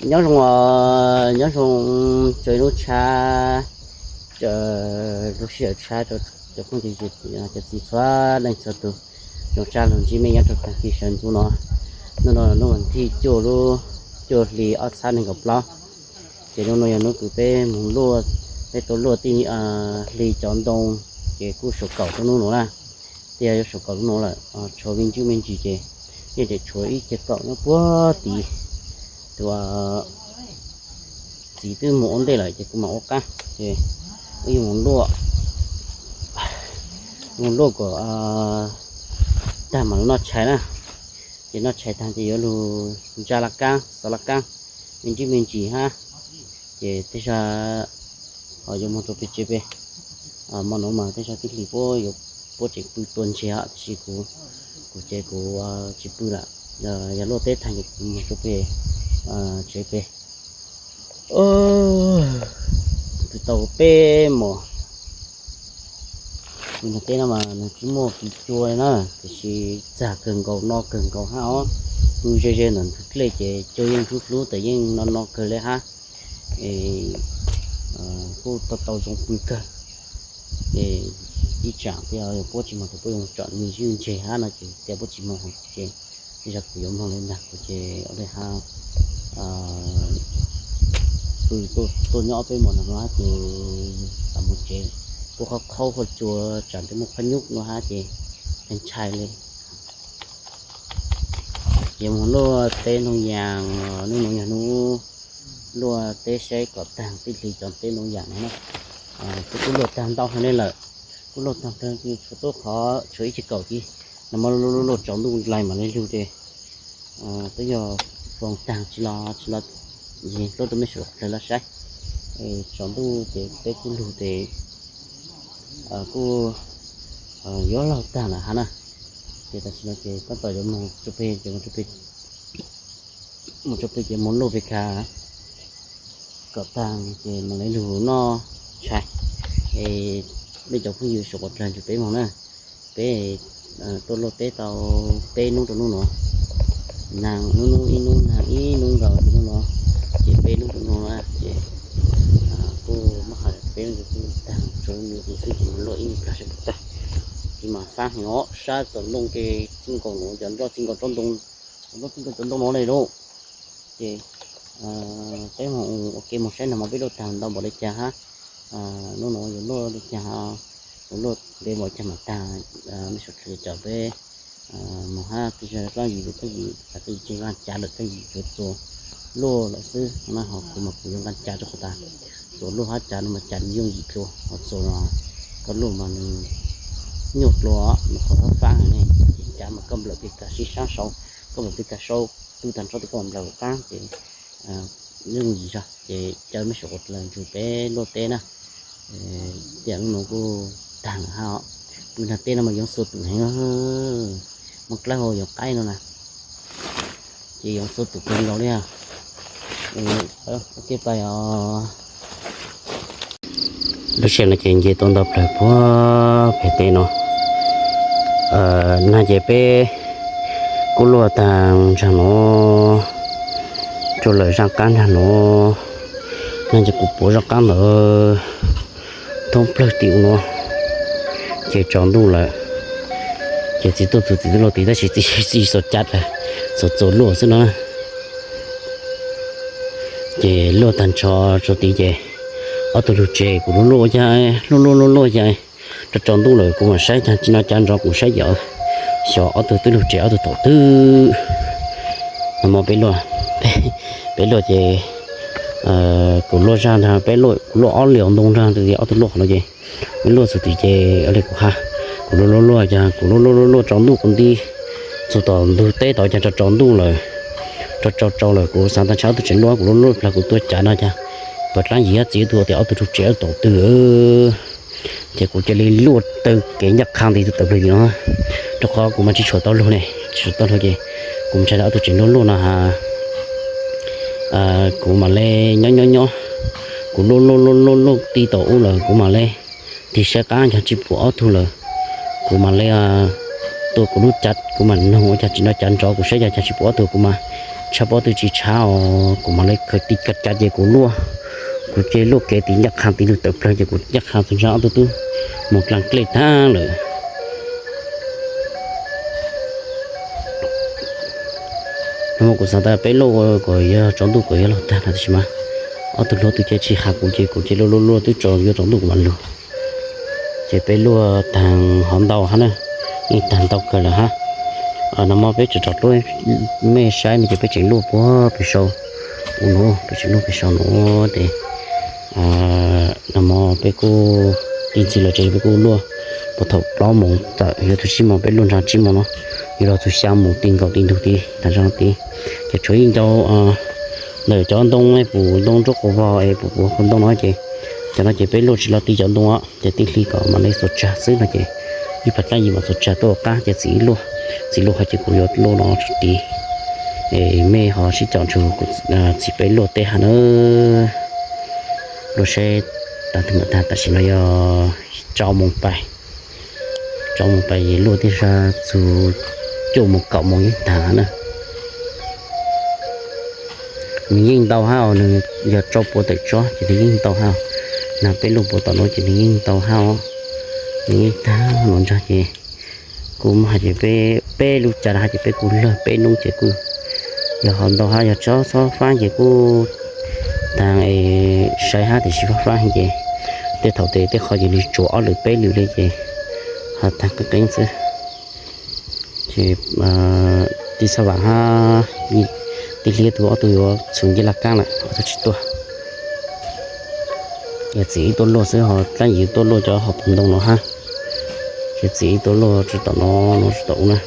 Nyob zoo, nyob zoo, tsaws lub tshav, lub sij hawm tshav rau cov phooj ywg cov txiv txhua leej txhua tus. Zoo siab lug ntsib mej nyob rau tag kis sawv ntxov no. Hnub no hnub vas thib cuaj lub cuaj hli ob txhiab nees nkaum plaub. Ces hnub no yog hnub kws peb moog luaj, peb tau luaj tij hli cov ntoo, ces kuj saum kaum rau hnub nuav na. Tej yog yuav saum kaum hnub nuav lawm, tshuav me ntsis me ntsis ces yeej tseem tshuav ib ceg kaum nyob puag tid. Tus txiv twb moog ua ntej lawm ces kuv mam ua qab, ces wb yuav moog luaj, moog luaj kom tag mam lug noj tshais na. Ces noj tshais tag ces yuav lug ntsa laj kaab xov laj kaab me ntsis me ntsis hab. Ces tej zag ho yuav moog rau peg tsev peg. Mo nuav mas tej zag tij hli puab yuav, puab tseem pw tua ntseg os, tab sis kuv, kuv ces kuv tsis pw lawm. Yog luaj teb tag ces kuv moog rau peg tsev peg. Tau peb mos. Nws teb no mas nws tsis muaj kis cua li na, tiam sis txag kawg nkaus no kawg nkaus hab os. Pw ze ze ntawm ntug dlej ces cua yeej hlub hlub tas yeej no no kawg li hab. Kuj tau tau zoo pw kawg. Ces ib tsam tej puab tsis moog ces puab yuav tsom me ywj ntseg hab no ces tej puab tsis moog ces tej zag kuv yuav moog li ntag, kuv ces ua li hab pw tuaj nyob ob peb mos no hab ces xav moog tsev, puab qhov qhaub qhov cua tsam tej muaj qhov nyuj no hab ces ntshai li. Ces moog luaj teb ntoo yaas, nub nuav yog nub luaj teb saib kom taag tij hli cov teb ntoo yaas no na. Kuj luaj taag ntau heev le lawm, kuj luaj taag tshuav tuab qhov tshuav ib ceg kaum tij, no mas luaj luaj tsaus ntuj lais mam le lug ces twb yog foom taag tsis los tsis los, hlub rau mej suav dlawg los saib. Tsaus ntuj ces peb kuj lug ces kuj yuav laug taag lawm hab na. Ces tam sim no ces tab tom yuav moog rau peg ces moog rau peg ces moog luaj peg kag kom taag ces mam le lug noj tshais. Es mej cov phooj ywg suav dlawg ntsib peb moog na, peb tuaj luaj teb tau peb nub rau nub nuav, naag nub nub ib nub naag ib nub nkaus nub nuav, ces peb nub rau nub nuav ces kuj muab has peb nub kuj taag tsuav nub xwb ces moog luaj ib nub plag sab puag tag. Ces mam faab heev os, sab txawm nplooj ke txij nkaus nuav cov nroj txij nkaus tsob ntoo, nroj txij nkaus cov ntoo nuav le lauj. Ces peb moog ua ke moog saib nag hmo peb luaj taag ntau npaum li cas hab. Nub nuav yuav luaj li cas, yuav luaj ntev npaum cas mam taag, mej suav dlawg caum peb moog hab. Tej zag tsob yim, tsob yim, tsob yim tsis nqaa cav lawm, tsob yim tsuav txuas luaj lawm xwb na, ho kuv mas kuv yuav nqaa cav rua qhov tas txuas luaj hab cav no mas cav nws yooj yim dlua, ho txuas koj luaj mas nws nyuaj dlua, nws qhov fab fab ne, ces cav mas koj nplawm peg kag sib sab saud, koj nplawm peg kag saud, tub taag tsob twg koj mam nplawm qaab ces yooj yim zog. Ces caw mej suav dlawg ntsib peb luaj teb na, tiam nub nuav kuj taag hab os. Pw nrag teb no mas yoov xua tum heev, moog dlawb hau yoov qaib no na, ces yoov xua tum kawg nkaus li. Ua ke pais os. Lub sij hawm no ces nce tuaj ntau plawg puag pem teb no. Nag ces peb kuj luaj taag nraag nuav, rua lawm zaaj qaab nraag nuav. Nag ces kuv puav zaaj qaab ntawd thoob plawg tim u nuav, ces tsaus ntuj lawm. Ces txiv tuaj txug txiv tuaj luaj tid tab sis txiv tsis xav cav lawm, txuas txuas luaj xwb no. Ces luaj taag nrho rua tid ces ob tug lug tsev, kuv luaj luaj ua caag, luaj luaj luaj luaj caag, tsaus tsaus ntuj lawm kuv mam saib caag tsis nov cav nrov kuv saib yom. Xyov ob tug twb lug tsev ob tug thaum twg. Nag hmo peb luaj, peb luaj ces kuv luaj zaaj nraag, peb luaj, kuv luaj ob liaus ntoo nraag, ob tug luaj qhov no ces peb luaj txug tid ces ua li kuv has, kuv luaj luaj luaj caag, kuv luaj luaj luaj luaj tsaus ntuj kuv nti txug tom ntug teb tod caag tsaus tsaus ntuj lawm. Tsaus tsaus tsaus lawm kuv xaav tas ntshai ob tug tseem luaj, kuv luaj luaj plag kuv tuaj cav no caag, pag dlaab yim hab txiv tug tias ob tug lug tsev ob tug thaum twg. Ces kuv cia li luaj taw kev ncaj qha nti tawm plawg tim no, rua qhov kuv mas tsis tshua tau lug ne, tsis tshua tau lug ces kuv ntshai tas ob tug tseem luaj luaj no has. Kuv mam le nyob nyob nyob, kuv luaj luaj luaj luaj luaj ti tau ub lawm kuv mam le tig saib qaab caag tsis pum ob tug lawm. Kuv mam le tua kuv lub cav, kuv mam noog ua caag tsis nov cav nrov kuv saib caag tsis pum ob tug kuv mam Tshab pob twb tsis tshab os, kuv mam li khaws tis kav cav ces kuv luaj, kuv ces luaj kev tiv ncaj qha tiv lug tawm plawg ces kuv ncaj qha txug ntsa ob tug tub mus dlaa dlej tag lawm. Nag hmo kuv xav tas peb luaj kom yog tsaus ntuj kom yog luag tag no tiam sis mas ob tug hluas tub ces tsis has kuv ces kuv ces luaj luaj luaj twb tsaus yuav tsaus ntuj kuv mam lug. Ces peb luaj taag hov ntau hab na, yeej taag ntau kawg lawm hab. Nag hmo peb tseem rov tuaj mej saib no ces peb tseem luaj puag pem sau ub no, peb tseem luaj pem sau no tes nag hmo peb kuj tig ntxig los tsev peb kuj luaj puag thaum plaub moos tawm yuav txug tsib moos, peb luaj nrag tsib moos no yuav luag txug xya moos ti nkaus ti ntug tid tag zog tid. Ces tshuav ib ncau ntawm cov ntoo pum ntoo nruab quas vog es pum pum ntoo no ces cov no ces peb luaj tsis los ti cov ntoo os, ces tij hli kom mam li xuas tsag xwb no ces ib phav dlaab yim mam xuas tsag tuaj ua qab ces txiv luaj, txiv luaj hov ces kuv yuav luaj no tsuj tid. Es mej ho sib caum nrug kuv txiv peb luaj teb hab na. Luaj saib taag twg mam tag, tam sim no yog rau moos pais, rau moos pais luaj tib sab txug cuaj moos kaum moos yeej tag na. Nws yeej ntau hab os, nws yog rau puas tawm tsob ces nws yeej ntau hab os. Nag peb luaj puas tom nuav ces nws yeej ntau hab os, nws yeej tag nuav ntsag ces kuj muab has ces peb, peb lub cav hab ces peb kuj lawg peb nub ces kuj yog ho ntau hab, yog tsob txhob faab ces kuj taag es saib hab tiam sis faab faab ces tej thaum tes tej qhov ces nws tsuav ob lwm peb lwm li ces ho taag qeeb qeeb xwb. Ces tij Xab Vam hab tij Hliab tug ob tug yuav txhuv ncej laj kaab lawm, ob tug tsis tuaj. Yog txiv ib tuaj luaj xwb ho dlaab yim tuaj luaj cov hom puv ntoo no hab. Ces txiv ib tuaj luaj tsi tom no, no tsi tom ub na.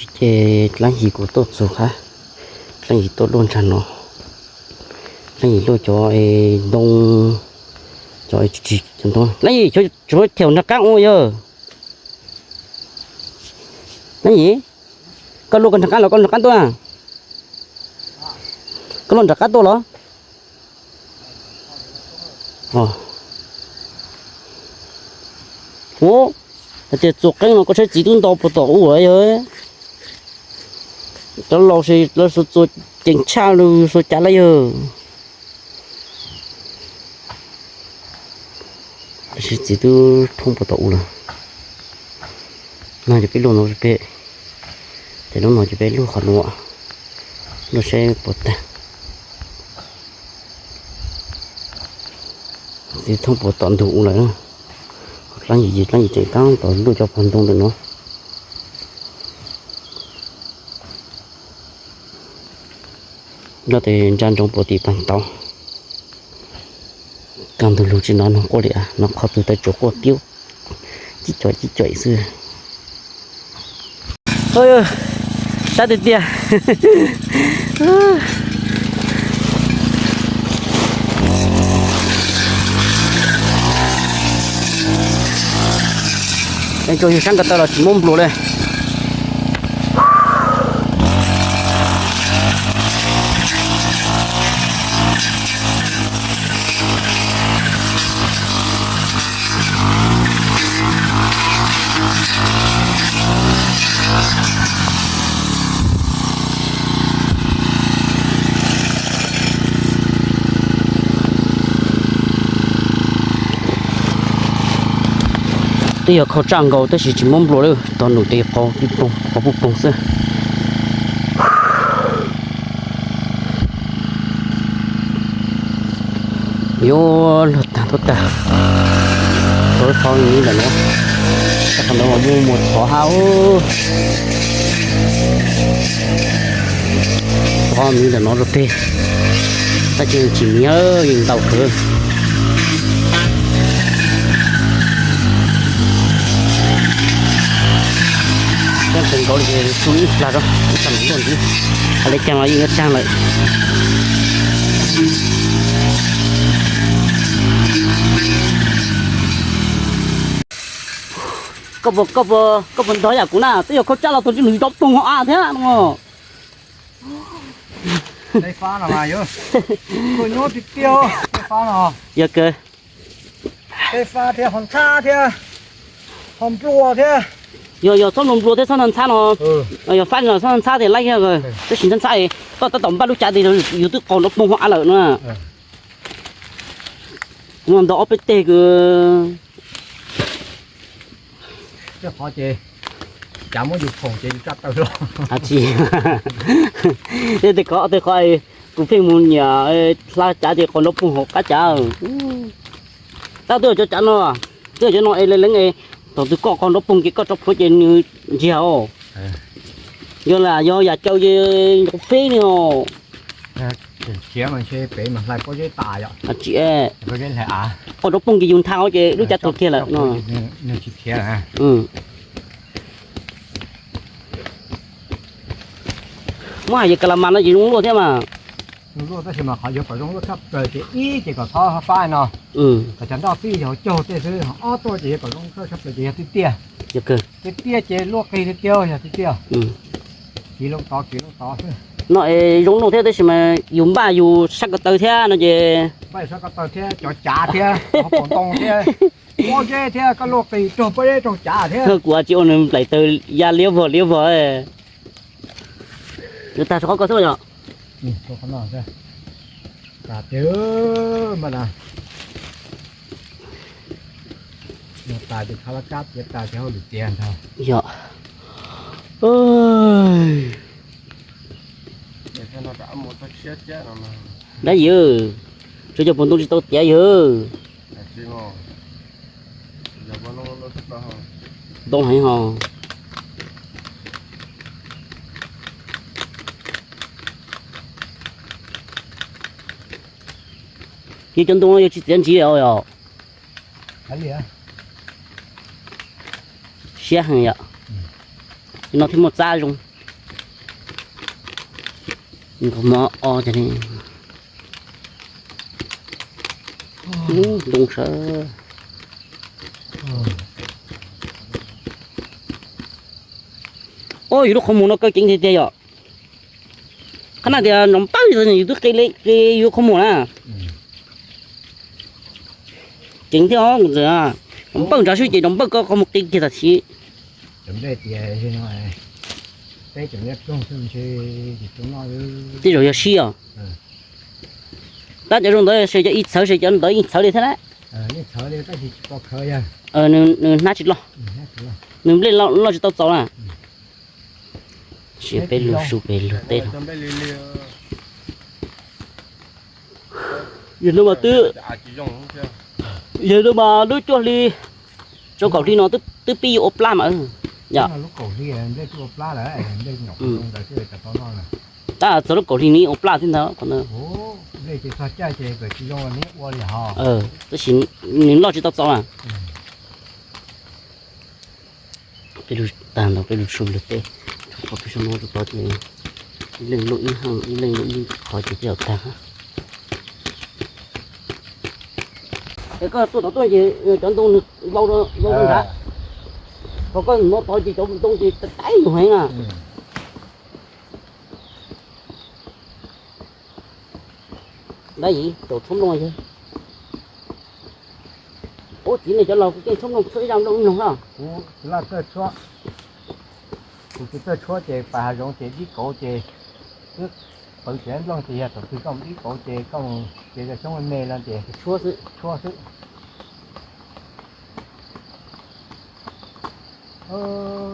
Ces dlaab yim kuv tuaj txug qab, dlaab yim tuaj luaj nraag no, dlaab yim luaj cov ntoo, cov tsis, cov ntoo, dlaab yim tsuav theem nraag qaab ua yog. Dlaab yim, koj luaj koj nraag qaab los koj nraag qaab tuaj na? Koj luaj nraag qaab tuaj los? Ua, hais tias txua qeeb no koj saib txiv tub nto puag tom u yog. Cov laus ces lawv xuas txua ceev tshaj lug xuas cav lawm yog. Tab sis txiv tub thoob puag tom u lawm. No ces peb luaj no peb, ces lub no ces peb luaj qhov nuav, luaj saib puas tag. Txiv thoob puag tom ntug u lawm. Dlaab yim, dlaab yim tseem taab tom luaj cov pog ntoo ntawm no. Nyob tes ntsa ntsoov puag tim pag tauv. Kaaj ntug lug tsis nov noog quaj li, nov qhov twg tawv tsuas quaj tiab, cib coim cib coim xwb. Sab tiag tiag. Tsuas yog sab ko taw los tsis muab nplua li. Twb yog khau tsaj nkaus tab sis tsis muab nplua li, tog num tes qau pib poog, qau puj poog xwb. Yuav luag tag tuaj tag, tau ib qho miv ntawm no, qhov ntawd mas muaj muag txhov hab. Txhov miv ntawm no rau peg, tab sis tsis miv yeej ntau kawg. Tseeb kawg nkaus li ces su ib plag rau, ib plag mam luaj ntxiv. Hais li caag los yeej yuav tsaag lawm. Koj puas, koj puas ntog yam kuv na, twb yog khau tsaj los tau tsis nws dob poog ho av thiab no. Yog kawg. Yog, yog txhob nplua nplua thiab txhob ntxhab ntxhab no. Yog fab no txhob ntxhab ntxhab tias laib, tab sis ntxhab ntxhab koj tab tom npaj lub cav tes yus twb qaug dob poog ho av lawm no. Kuv ntog ob peb teg kws Tej qhov ces cav muab yus khoom ces yus tsaj taw los. Tsis, tej qhov, tej qhov kuv pheej mus nyiam hla cav ces qaug dob poog hauv qab cav. Tab twb yog cov cav no, twb yog cov no es leej leej es thaum twg koj qaug dob poog ces koj tso plhuav ces nws ntsiag os. Yog lam yog yam caw ces nrov feb li os. Tsis, qaug dob poog ces yus ntha ces lub cav tuag kiag lawm no. Muab hais yog ka la mas no ces zoo luaj thiab mas. Zoo luaj tab sis mas qhov yuav kom zoo luaj tshaj plaws ces ib ces kom txhob fab no, kom cov nroj txij yog caug tej xwb, ob tuaj ces yuav kom zoo luaj tshaj plaws ces yog tiaj tiaj. Tiaj tiaj ces luaj qig tiag tiag, yog tiaj tiaj. Kiv loo tod kiv loo tod xwb. No es zoo luaj thiab tab sis mas yus npaj yus sab ko taw thiab no ces, npaj yus sab ko taw thiab cov cav thiab cov pob ntoo thiab pob zeb thiab koj luaj qig raug pob zeb raug cav thiab. Kuv tsis ua nws nplaim taws ya liab vog liab vog. Yuav tag rau qhov ko xwb yom. Yog, dab yim, tsuav cov puas ntoo tsis tau tiav yog. Ntoo heev ho. Yog cov ntoo no yog tsis txiav ntsig os yom. Siab heev yom. No thiaj muaj txab zoo. Nkaus mov ob cov ni. Ub, ntoo sawv. Ub, yus lub qhov muag no kaw ceev tiag tiag yom. Qhov no tias nrov npawj, yus twb qi qi yus qhov muag na. Ceev thiab os, nrov npawj nrad xwb ces nrov npawj koj qhov muag qi kiag tam sim. Tej zaum yog sib os. Tab cov zoo ntawd se cov ib txhawv se cov ntawd yeej txhawv li thiab na. Nws hnab tsis loj. Nws nplej loj tsis tau txaus na. Sim peb lug su peb lug teb no. Yog no mas twb, yog no mas lub cuaj hli, txog kaum hli no twb pib yuav ua plab mas. Yog. Tab txog lub kaum hli nws ua plab thiab ntag. Tab sis nws loj tsis tau txaus na. Peb lug tag ntawd peb lug su lug teb, tshuav qhov peb sab muab rau tod ces ib leeg luaj ib qho ces peb yuav tag. Es koj tuaj tod tuaj ces cov ntoo nws vau rau nrad, ho koj mus tod ces cov ntoo ces taib lug heev na. Ntawd yim caum tshuab nplooj yog. Ub, txiv nej cov laus kuv keej tshuab nplooj tshuab ib zaj nplooj ib noog na. Kuv tsis laj txawj tshuab, kuv tsis txawj tshuab ces pas hav zoov ces dib kauv ces twb pawv txiv nplooj ces yog thaum twg koj mus dib kauv ces koj mus ces yog xyoob me me no ces tshuab xwb, tshuab xwb.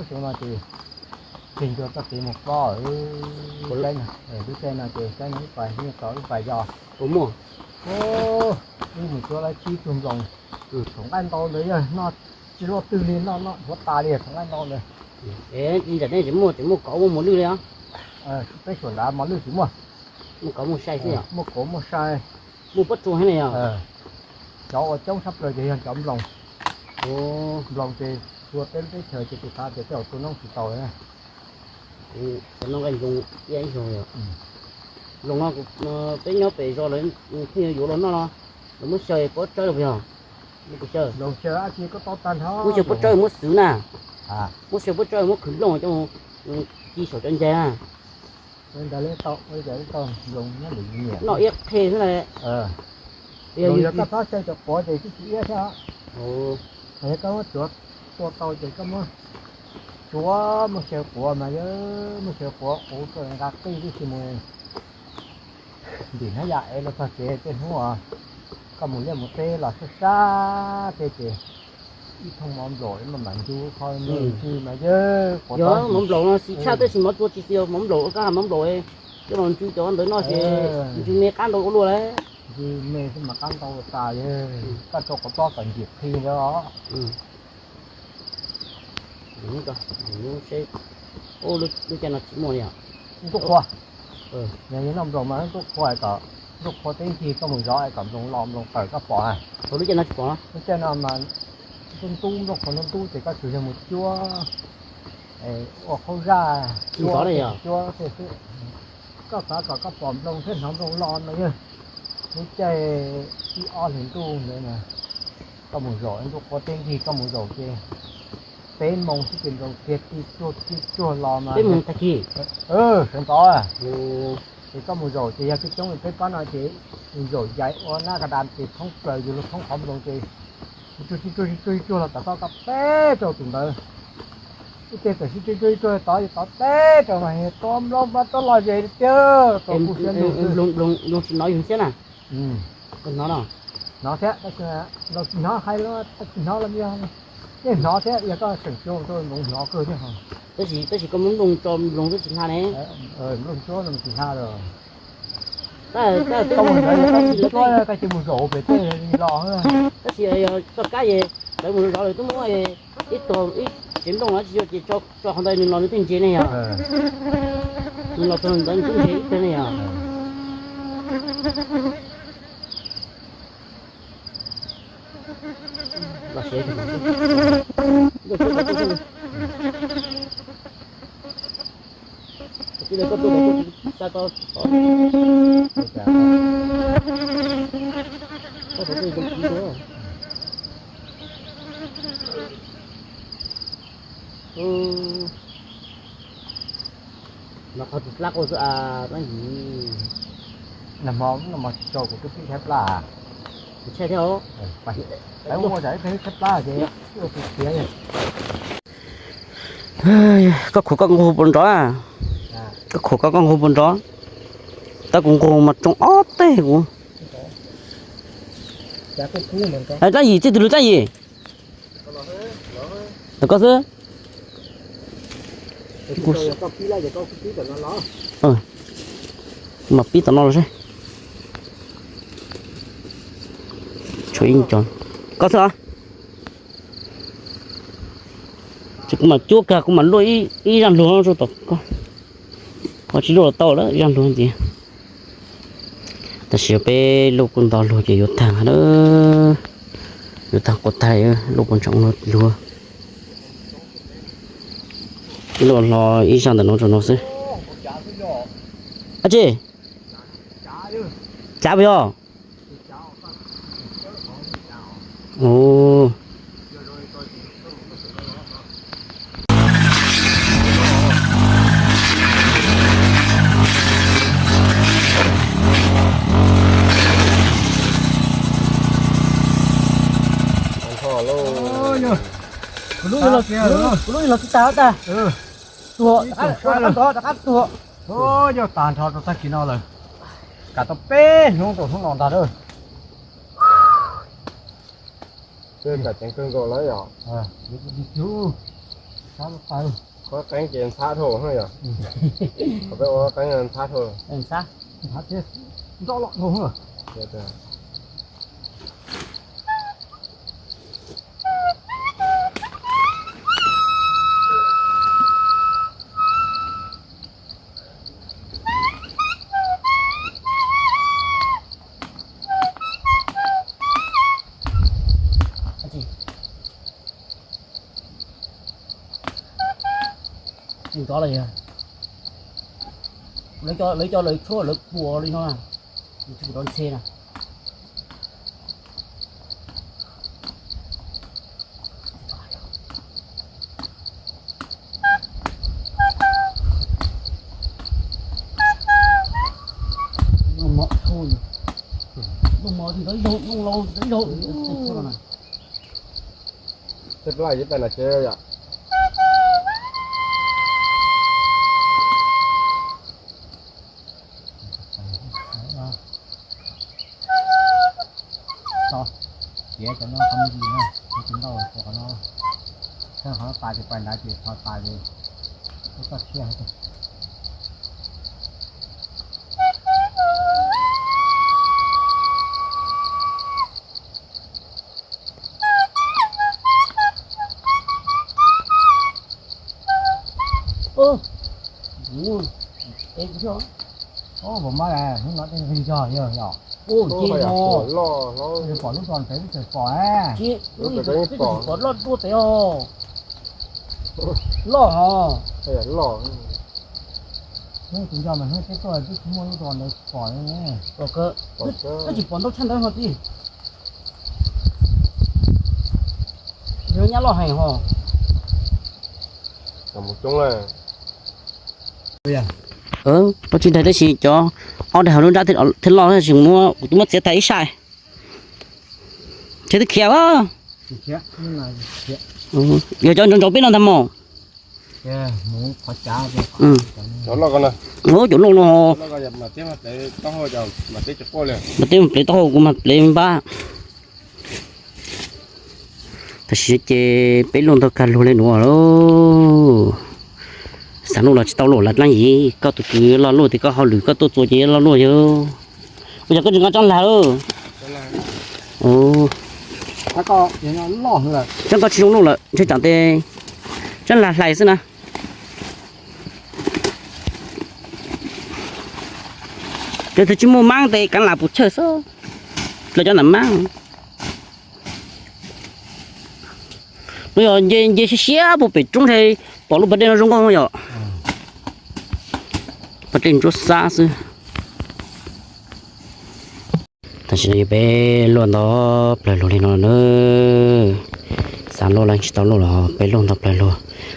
Xyoo no ces tig ncua txoj kev mus plob, lub caij no ces saib no ib pas yeej tau ib pas yos. Wb mus cuab lawv tsib tug nploos, thaum nqaij ntau ntawd yog noj tsis luaj twg li, noj noj huav tas li thaum nqaij ntau ntawd. Ntsam nej tsis muaj, tsis muaj kauv muaj mos lwj li os? Peb suam nrad mos lwj tsis muaj, muaj kauv muaj sai xwb. Muaj kauv muaj sai, muaj pob tsuas thiab na yog? Cov uas coob tshaj plaws ces yog cov nploos. Nploos ces txhua teb teb chaws ces kuv xav tias tej zaum tua noob tsis tau. Tua noob nqaij nploos iab ib zaug yog. Nploos no peb nyob pem zos lawv pheej yuav los noj no, lawv muab xyaw pob tsawb los puas yog? Muab xyaw, muab xyaw pob tsawb muab xwv na, muab xyaw pob tsawb muab khwv nplooj coj ci saum cov ncaig na. Noj iab qhe xwb na. Yog koj txhob xyaw cov quav ces twb tsis iab thiab. Yog koj muab tsuav tua tau ces koj muab tsuav, muab xyaw quav mas yog muab xyaw quav quv rau nqa qij tib si mus ntim hnab yas ev los txog tsev tej hnub os, koj mus liaj mus teb los sab sab tej ces ib thooj mov nplaum maj mam ncu qhov me ntsis mas yog quav. Yog mov nplaum no xis tshaj tab sis mov tua tsis xis, mov nplaum koj hais mov nplaum coj los ncu cov ntawd noj ces ncu me qab ntau ua luaj lawm. Ncu me xwb mas qab ntau tas, koj rau quav plob kom ncim qhi ntawd os. Lub caij no tsis muaj li os. Ntuj qhua, yog noj nploos mas ntuj qhua kom, ntuj qhua teb nkig koj mus zov kom nploos los nploos tawm koj pom. Lub caij no tsis pom, lub caij no mas ntub ntub nplooj qhua ntub ntub ces koj tsuas yog mus cuab ua qhaub zaj cuab tej xwb. Koj xav kom koj pom nploos thiab hnov nploos los no yog lub caij ib ob hlis ntuj ntawd na. Koj mus zaum ntuj qhua teb nkig koj mus zaum ces peb moos xwb ces nploos kiag tij tsuag tij tsuag los mas. Peb moos tag kis. Sawv ntxov ces koj mus zaum ces yog coob coob li peb pab no ces zaum yais ua nab ka da ces thoob plaws yus lub thoob qhov nploos ces tsuag tsuag tsuag tsuag los tom toj koj peb rau tus ntawd. Ib teg tawm sib tsuag tsuag tsuag tod tod peb rau mas tua nploos mas tua lom zem tiag, tua kuj siab ntuj. Nploos tsis hnov yus thiab na. Hnov no, hnov thiab, nploos tsis hnov hais los tsis hnov los yog, yeej hnov thiab, yog koj tseem xyuas rau nploos hnov kawg thiab. Tab sis, tab sis koj muab nploos tso nploos twb tsis hla ne. Nploos tsuab no tsis hla lawm. Koj mus zaum pem tej los. Tab sis yog txoj kab es lawv mus zov lawv twb muab ib tog ib tsev nplooj no tsis yog ces tso qhov ntawd nws los nws twb ntse ne yog. Nws los txog ntawd nws twb ntse ib teg ne yog. Los sev. Nag hmo no mas tsis tso kuv twb pib tshaib plab. Ua tsam ib peb tshaib plab ces ua tus tiav. Koj khuam koj nqug puas nrov? Koj khuam koj koj nqug puas nrov? Tab kuv nqug mas tsoo ob teg kuv. Rab yim txij twg lug rab yim? Koj xwb. Kuv mam pib tom no los seb. Tshuav ib co. Koj xwb os. Ces kuv mam cuab kag kuv mam luaj ib zaj nplua rau tom koj. Ho tsis luaj los tau lawm, zaj nplua ntxiv. Tam sim peb luaj kuj nto luag ces yuav tag lawm. Yuav tag quas tag, luaj puas ntsoov luag. Luaj hlo ib zaj ntawm no rau no xwb. Ab tsi, cav puas yog? Kuv lub los tsis tag tas. Tuag, rov qab tuag. Yog tag nrho rau tag kis no lawm. Kam tau peb hnub rau hnub no ntag lawm. Kam ceev kawg nkaus lawm yom. Qhov qeeb ces ntxhab dhau yom. Qhov peb ua qeeb ntxhab dhau. Nrov los dhau. Nrov lawm yog. Lawv coj lawv tshuab lawv puas li no, tsis nrov ntxhe na. Tej plab yeej pais nram tsev yom. Tso, tiav cov no qhov me ntsis na, qhov tsis ntau, qhov no, qhov tas ces pais nrad ces qhov tas ces ua toj siab. Pom lub zos pem lub tseem pom, pom loj dua pem os. Loj hos. Hnub tus nco mas hnub peb tuaj twb tsis muaj lub zos ntawd pom li. Twb tsis pom ntau tshaj ntawd hos tij. Yog nyab loj heev hos. Pob tsis daig tab sis cov ob daig hauv lub nrab thiab loj tab sis kuv twb muab txiav tag ib saj. Tsev twb khiav. Yog cov ntsoov ntsoov peb no ntag mos. Cov loj no, mas teb mas plev taub hau kuv mas plev npab. Tam sim ces peb luaj ntau kag luag li nuav lauj. Xav luaj los tsis tau luaj lawm dlaab yim, koj tus kwv loj luaj tias koj hauj lwm koj tuaj txua ces loj luaj yog. Ua cas koj tsis nqa tsob lag lawm? Tsob koj tsis zoo luaj lawm, ntshe tsam tes tsob lag hlais xwb na. Cov twg tsis muaj maab tes kaav lam puas chawj xwb, dlawv cov ntawm maab. Nub yog nce siab siab puag pem roob ntshe pom lub pas dej no zoo nkauj yom. Pov dej ntsuab xab xwb. Tam sim no yog peb luaj nto plaws lug li no na. Xav luaj los tsis tau luaj los peb luaj nto plaws lug.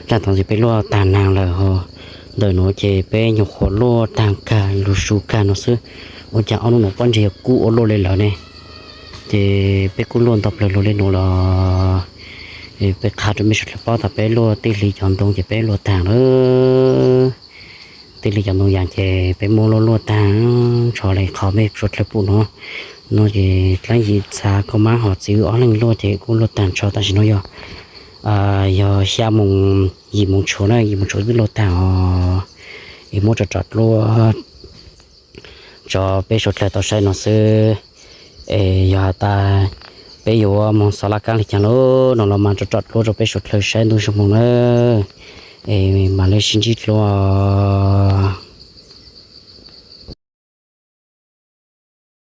Zaj tod ces peb luaj tag nag lawm ho. Ntawm nuav ces peb nyuam qhuav luaj tag kag lug su kag no xwb. Ua cas ob nub nuav pob ntseg yog kub ua luaj li lawm ne. Ces peb kuj luaj nto plaws lug li nuav los peb qha rau mej suav dlawg paub tas peb luaj tij li cov ntoo ces peb luaj tag lawm. Tij li cov ntoo yas ces peb muab luaj luaj tag nrho li qhov mej suav dlawg pum no. No ces dlaab yim txha koj mab hos txiv wb ob leeg luaj ces kuj luaj tag nrho tam sim no yog, yog xya moos yim moos tshuav na, yim moos tshuav twb luaj tag os. Es muab tso tso dluab tso peb suav dlawg tau saib no xwb. Es yog has tas peb yuav moog xov laj kaab li caag lawm no los mas tso tso dluab rau peb suav dlawg saib ntuj zoo moog na. Es mam le sib ntsib dlua.